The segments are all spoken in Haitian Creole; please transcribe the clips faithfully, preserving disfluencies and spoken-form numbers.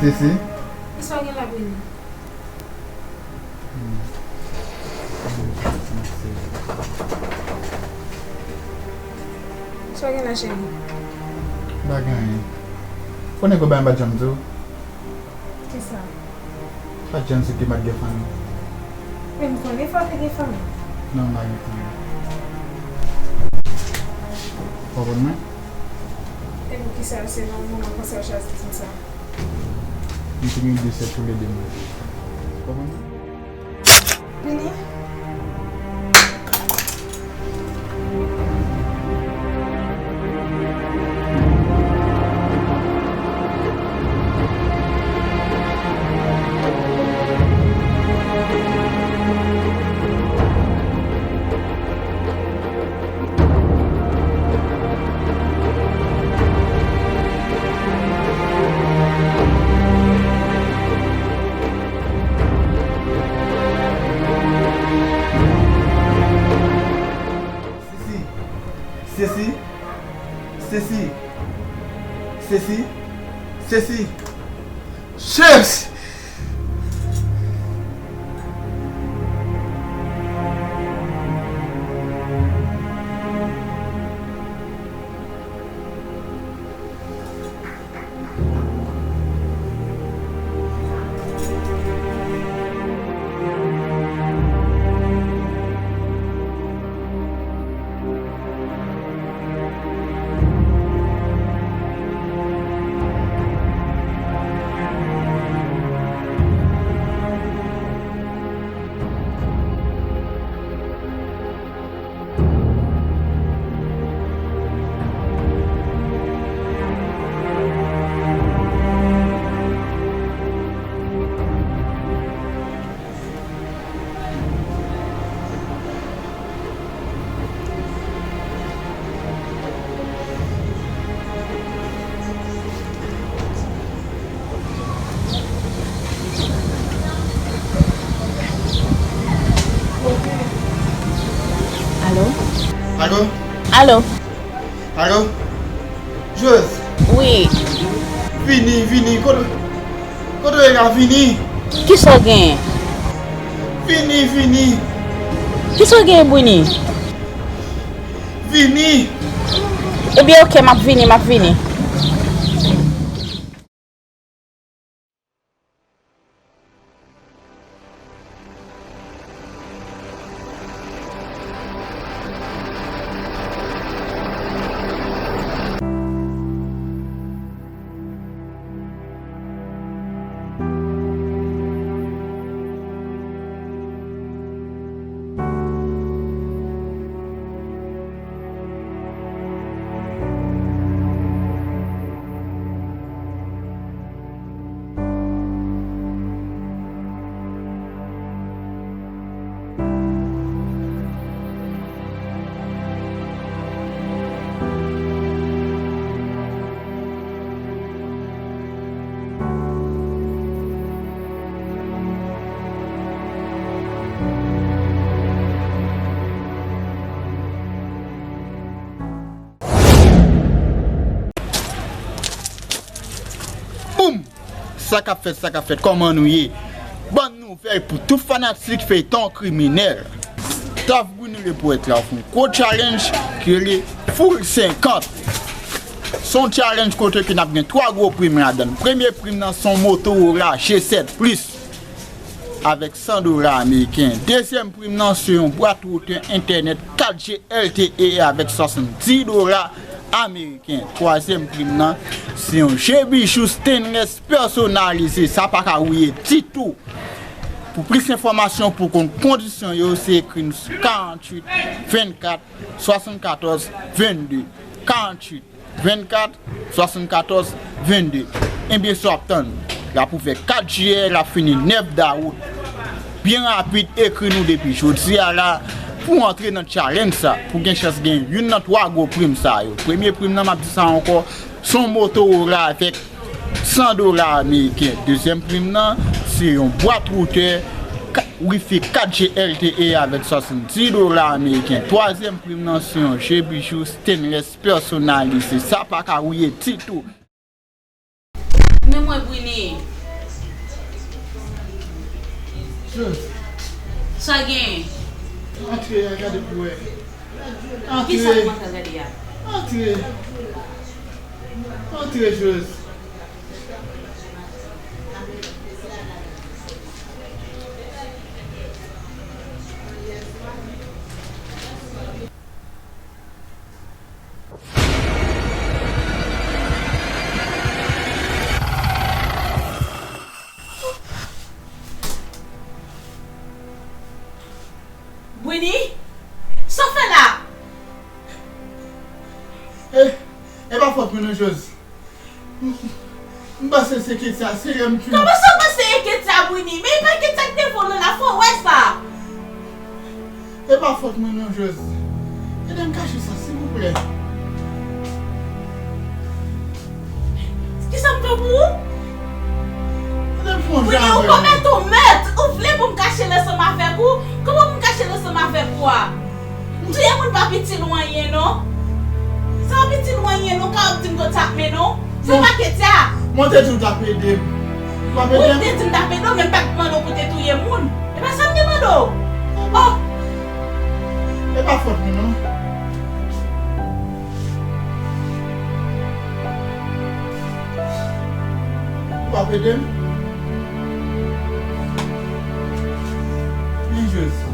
Sesi? Kisa w gen la, Bini? Hmm. Sa w gen la, cheri? M pa gen anyen. Konnen kou bagay m pa t janm di w. Kisa? Pa t janm di w ke m pa t gen fanmi. Men m konnen fò w te gen fanmi. Non, m pa gen fanmi. Ou konprann mwen? E poukisa se nan moman konsa w chwazi di m sa? M te gen de sèt pou lede mwen. Ou konprann mwen? Vini. Sesi, Sesi, Sesi, Sesi, Sesi, Sesi. Alo? Alo? Alo? Alo? Jwèz? Wi. Vini, vini, kote, kote w ye la, vini? Kisa w genyen? Vini, vini. Kisa w genyen, Brini? Vini. Ebyen, oke, m ap vini, m ap vini. Boum! Sa k ap fèt, sa k ap fèt, kòman nou ye? Bòn nouvèl pou tout fanatik feyton kriminèl. Staff Bruno le Poète la fè yon gwo challenge ki rele Full senkant. Se yon challenge kote ke n ap gen twa gwo prim ladan l. Premye prim nan se yon Motorola G sèt Plus avèk san dola ameriken. Dezyèm prim nan se yon bwat woutè entènèt kat G L T E avèk swasanndis dola ameriken. Twazyèm prim nan se yon je bijou stainless pèsonalize. Sa pa ka wouye ditou. Pou plis enfòmasyon, pou konn kondisyon yo, se ekri n sou karanntuit vennkat swasannkatòz vennde. Karanntuit vennkat swasannkatòz vennde. Ebyen, sa w ap tann? L ap ouvè kat jiyè, l ap fini nèf dawout. Byen rapid, ekri nou depi jodi a la pou w antre nan challenge sa, pou w gen chans gen youn nan twa gwo prim sa yo. Premye prim nan, m ap di sa ankò, se yon Motorola avèk san dola ameriken. Dezyèm prim nan, se yon bwat woutè ka-, Wi-Fi kat G L T E avèk swasanndis dola ameriken. Twazyèm prim nan, se yon je bijou stainless pèsonalize. Sa pa ka wouye ditou. Men mwen, Brini. Sa genyen? Antre a, gade pou wè. Antre. Kisa w ap gade a? Antre. Antre, Jose. Brini, sa w fè la? E, e pa fòt mwen non, Jose. M panse se Ketia, se Ketia m touye. Kòman sa w panse e Ketia, Brini? Men e pa Ketia k te vòlè la, fò w wè sa. E pa fòt mwen non, Jose. Ede m kache sa, silvouplè. Kisa m fè pou ou? Ede m fè yon jan avè w. Brini, ou komèt yon mèt. Ou vle pou m kache l ansanm avèk ou? Kòman pou m kache l ansanm avèk ou a? M touye moun pa piti lwen anyen non. Se pa piti lwen anyen non, ka w ap di m konn sa k mennen w. Se pa Ketia. Mwen te di w t ap ede m. W ap ede m? Ou te di m t ap ede w, men m pa t mande w pou te touye moun. E pa sa m te mande w. Oh! E pa fòt mwen non. W ap ede m? Men Jezi.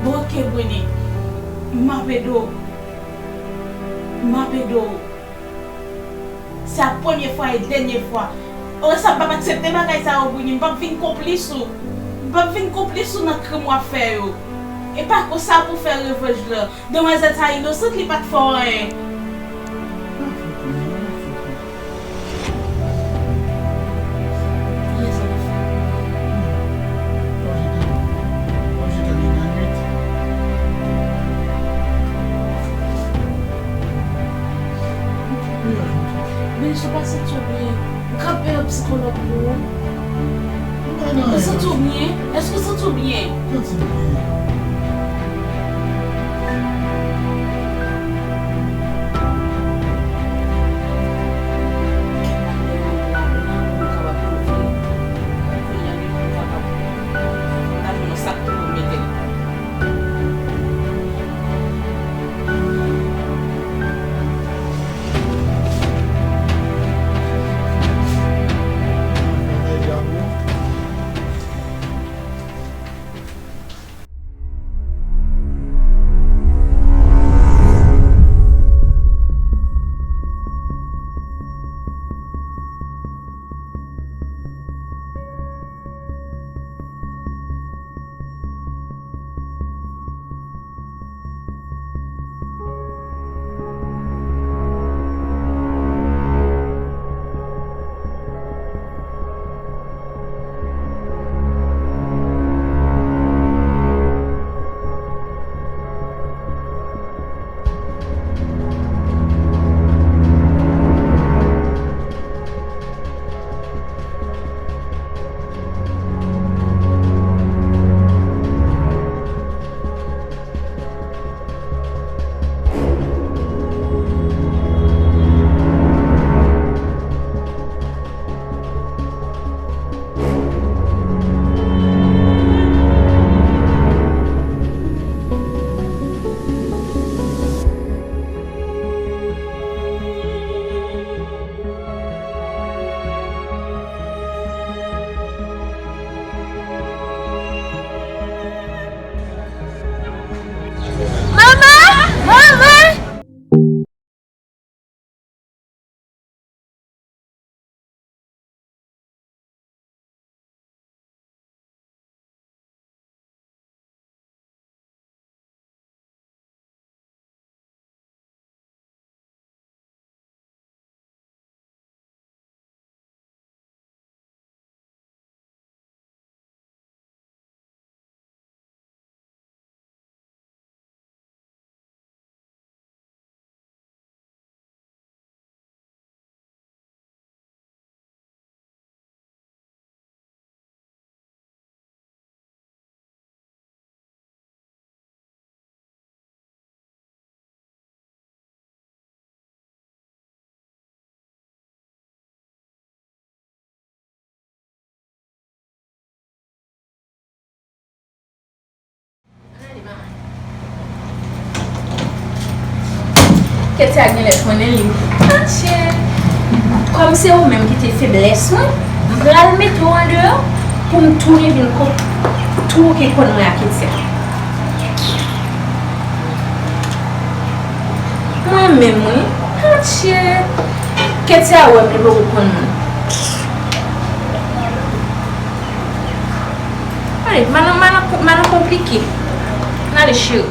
Bon, oke, Brini. M ap ede w. M ap ede w. Se ap premye fwa e dènye fwa. Ou wè sa, m p ap aksepte bagay sa yo, Brini. M p ap vin konplis ou. M p ap vin konplis ou nan krim w ap fè yo. E pa konsa pou fè revanj lan. Demwazèl sa inosant, li pa t fè w anyen. Minis, ou pa santi w byen? Ou ka peye yon psikològ pou ou? Ou santi w byen? Èske w santi w byen? Ketia genlè konnen li. Atchè! Kòm se ou menm ki te feblès mwen, m pral mete w andeyò pou m tounen vin ko-, twoke kòn mwen ak Ketia. Mwen menm, wi. Atchè! Ketia wè m, li poko konn mwen. Ale, madan, madan, madan konplike. N ale, cheri.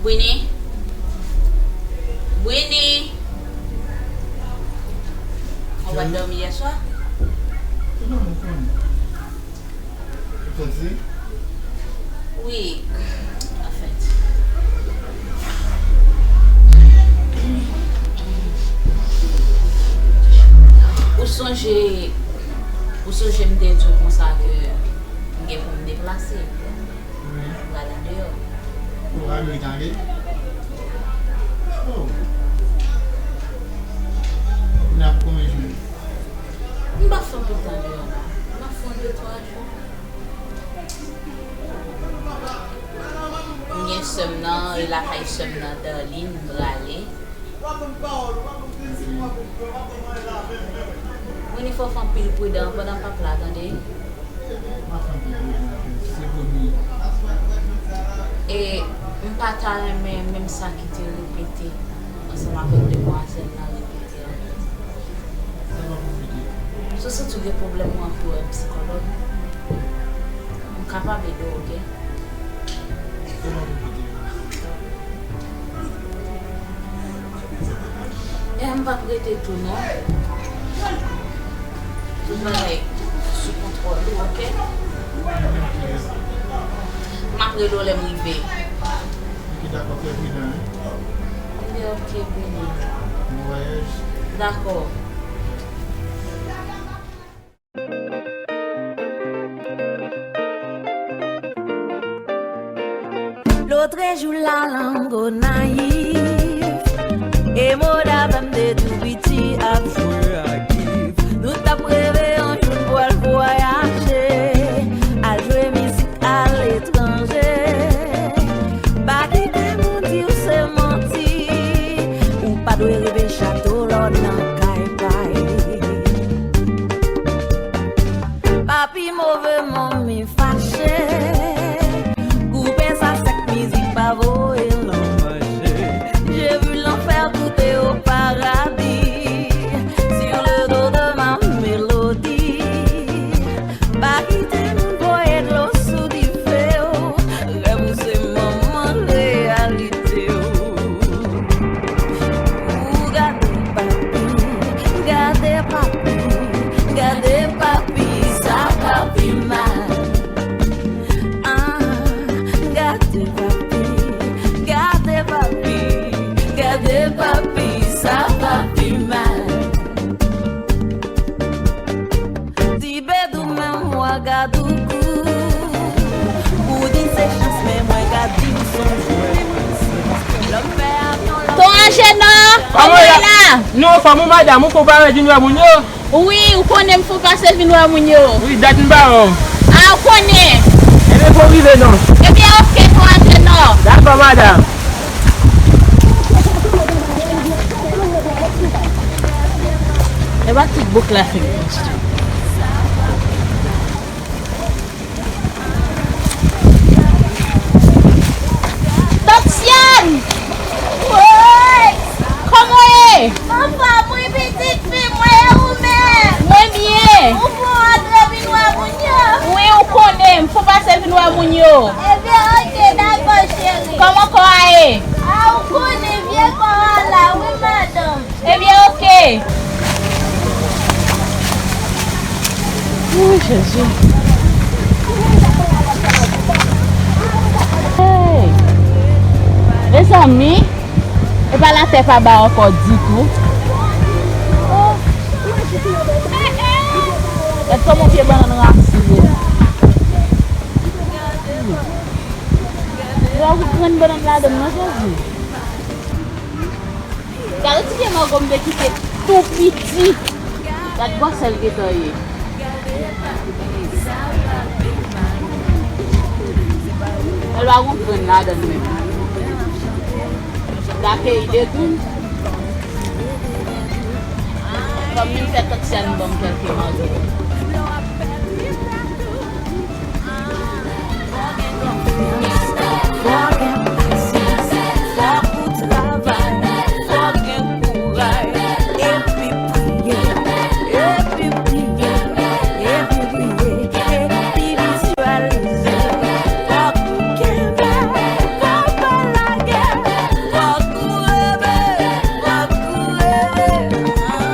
Brini? Brini? Ou pa t dòmi yè swa? Ou santi? Wi, anfèt. Ou sonje, ou sonje m te di w konsa ke m gen pou m deplase. Wi. M pral andeyò. Ou pral retale? Oh. N ap konbyen jou? M p ap fè yon pil tan deyò la. M ap fè yon de twa jou. M gen sè m nan, e lakay sè m nan, Darline, m prale. Winnie, fò w fè anpil pridan pandan m p ap la, tande? M ap fè anpil pridan, se pwomi. E m pa ta renmen menm sa ki te repete ansanm avèk demwazèl la repete ankò. Sa pa konplike. Si w santi w gen pwoblèm, ou antre wè psikològ. M kapab ede w, oke? Sa pa konplike. E m p ap rete tou non. Tout bagay sou kontwòl ou, oke? M ap rele w lè m rive. Oke, dakò, fè pridan, wi. Oke, oke, Brini. Bon vwayaj. Dakò. Lotrejou la Lagonayv, e Moda avè m te tou piti ap jwe ak Iv. Nou t ap reve yon jou n pral vwayaje, al jwe mizik aletranje. Pa kite moun di w se manti, ou pa dwe reve chato lò nan kay pa y. Papi move manmi fache. Koupe sa sèk, mizik pa voye l nan mache. J'ai vu l'enfer goûter au paradis. Sur le dos de ma mélodie. Pa kite moun voye dlo sou dife w. Rèv ou se manman reyalite w. Ou gade papi, gade papi, gade papi, sa pa pi mal. Ah, gade papi, gade papi, gade papi, sa pa pi mal. Ti Bedou menm wagadou kou. Ou di se chans, men mwen ka di w se yon jwèt. Lòm fè avyon, lòm Ton Ajenò, kòman w ye la? Nou anfòm wi madanm, ou fon parèt vin wè moun yo? Wi, ou konnen m fon pase vin wè moun yo. Wi, dat m pa wè w. A, ou konnen. Ebyen, fò w rive non. Ebyen, oke, Ton Ajenò. Dakò, madanm. E pa tout bouk la fini. Tansyèn! Woy! Kòman w ye? Anfòm wi pitit fi mwen, e ou menm? Mwen byen. Ou fon antre vin wè moun yo? Wi, ou konnen, m fon pase vin wè moun yo. Ebyen, oke, dakò, cheri. Kòman kò a ye? A, ou konnen, vye kò a la, wi, madanm. Ebyen, oke. Jezi. Hey! Mezanmi, e pa latè pa ba ankò ditou. Oh! Gad kòman pye bannann rasi yo. Yo ap grenn bannann ladan nan, Jezi. Gade ti pye mango m te kite tou piti. Gad gwosè l gentan ye. L pa gon grenn ladan l menm. L a keyi de grenn. Kòm li fè tank sèl m ban m kèlke mango. Fò gen pasyans, fò pou travay, fò gen kouraj, epi priye, epi priye, epi priye, epi vizyalize. Fòk ou kenbe, fòk pa lage, fòk ou reve, fòk ou reve. Ah,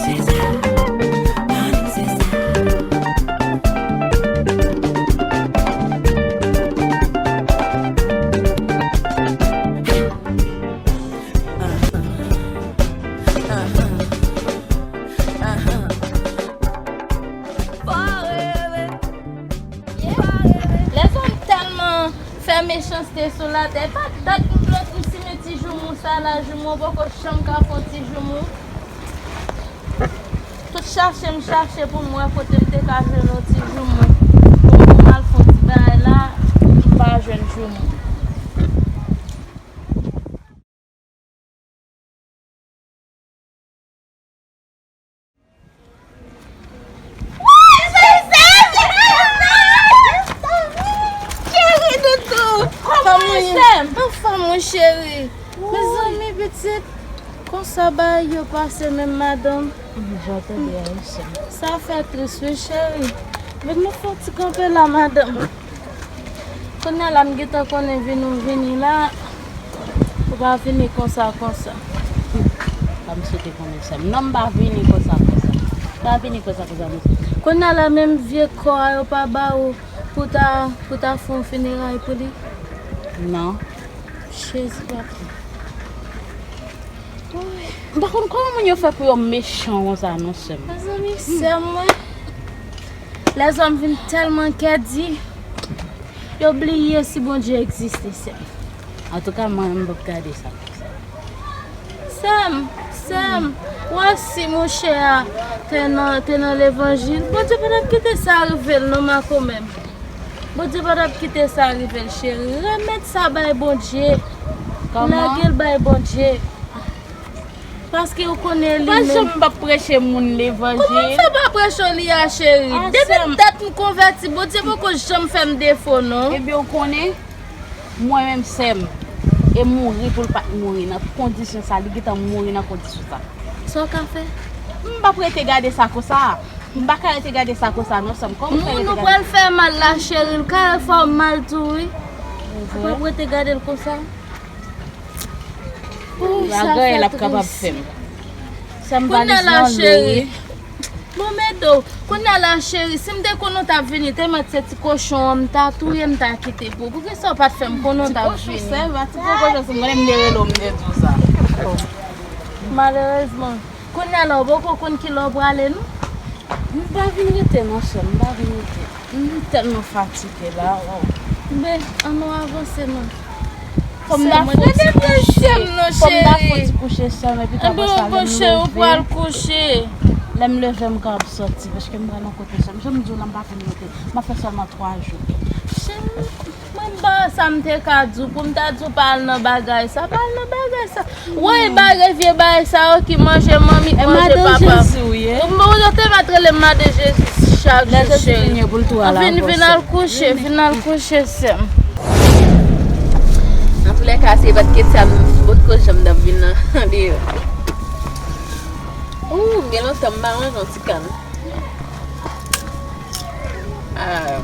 se sa, se sa. Lèzòm tèlman fè mechanste sou latè, pa dat m plante m simen ti joumou sa la, joumou poko janm ka fè yon ti joumou. Tout chache m chache pou m wè kote m te ka jwenn yon ti joumou. Pou m al fè yon ti bagay la, m pa jwenn joumou. Cheri doudou, kòman ou ye? Anfòm wi cheri. Mezanmi pitit, konsa bagay yo pase menm madanm. Sa fè tris wi cheri. Vin nou fè yon ti kanpe la madanm. Kounye a la m gentan konnen vin ou vini la. Ou pa vini konsa konsa. Pa m swete konnen sè m. Non, m pa vini konsa konsa. M pa vini konsa konsa mesye. Kounye a la menm vye kò a yo pa ba ou pou ta pou ta fè yon fineray pou li? Non. Jezi papa. M pa konn kòman moun yo fè pou yo mechan konsa non sè m. Mezanmi sè m mwen. Lèzòm vin tèlman kè di. Yo bliye si Bondye egziste sè m. Antouka mwen menm m p ap gade sa konsa. Sè m, sè m, w wè si mouche a te nan te nan levanjil, Bondye pa t ap kite sa rive l non makomè m. Bondye pa t ap kite sa rive l cheri. Remèt sa bay Bondye. Lage l bay Bondye. Paske ou konnen li menm. Ou pa janm p ap preche moun levanjil. Kòman m fè pa preche w li a cheri? Depi dat m konvèti, Bondye poko janm fè m defo non. Ebyen ou konnen, mwen menm sè m, e mouri pou l pa t mouri nan kondisyon sa, li gentan mouri nan kondisyon sa. Sa w ka fè? M p ap rete gade sa konsa. M pa ka rete gade sa konsa non sè m. Kòman w fè rete gade? Moun ou pral fè mal la cheri, l ka fè w mal tou wi. Ou p ap rete gade l konsa. Bagay l ap kapab fè m. Sa m valèz nan dlo wi. Bon men do, kounye a la cheri, si m te konnen w t ap vini, te mèt se ti kochon an m ta touye m ta kite pou ou. Poukisa w pa t fè m konnen w t ap vini? Ti kochon sèl, pa ti kochon sèl, mwen menm m te rele w m te di w sa. Malerezman, kounye a la w poko konn kilè w prale non. M pa vin rete non sè m, m pa vin rete. M tèlman fatige la, oh. Men, ann nou avanse non. Fò m ta fon ti kouche. Fò m ta fon ti kouche sè m, epi ta pral sa lè m leve. Lè m leve m kapab sòti, paske m pral yon kote sè m. Jan m di w la, m pa vin rete. M ap fè sèlman twa jou. Cheri, mwen m pa wè sa m te ka di w, pou m ta di w pa al nan bagay sa, pa al nan bagay sa. Woy bagay vye bagay sa yo ki manje manmi k manje papa. Madan Jezi w ye. Ou yo te mèt rele m Madan Jezi chak jou cheri. Vin vin al kouche, vin al kouche sè m. Antoulèka se pa t kèt sa m potko janm t ap vin nan deyò. Ooh, m gen lontan m pa manje yon ti kann. Ah.